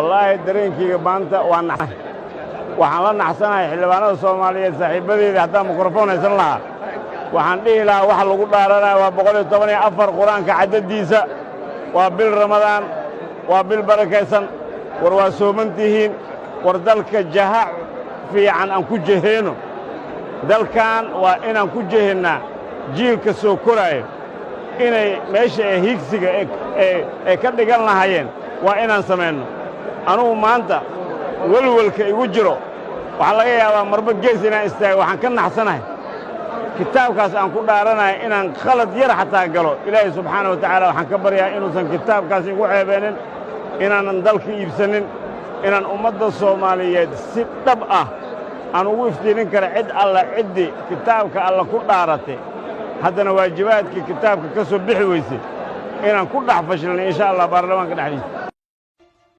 Wallaahi, dareenkayga maanta waa waxaan la naxsanahay xildhibaanada Soomaaliyeed, saaxiibbadeeda. Haddaan mikrofon haysan lahaa, waxaan dhihi lahaa waxa lagu dhaaranaya waa 114 Qur-aanka caddadiisa. Waa bil Ramadaan, waa bil barakaysan. War waa sooman tihiin. War dalka jaha fiican aan ku jeheenno. Dalkan waa inaan ku jehinnaa jiilka soo koraayo inay meesha ee hiigsiga ee ka dhigan lahaayeen. Waa inaan samayno. Anugu maanta welwelka igu jiro waxaa laga yaabaa marba gees inaan istaago. Waxaan ka naxsanahay kitaabkaas aan ku dhaaranayo inaan khalad yar xataa galo. Ilaahay subxaana wa tacaala waxaan ka baryaa inuusan kitaabkaas igu ceebeenin, inaanan dalka iibsanin, inaan ummadda Soomaaliyeed si dhab ah aan ugu iftiinin kara. Cid alla ciddii kitaabka Alla ku dhaaratay, haddana waajibaadkii kitaabka ka soo bixi weysay, inaan ku dhex fashilnay, insha Allah, baarlamaanka dhexdiisa.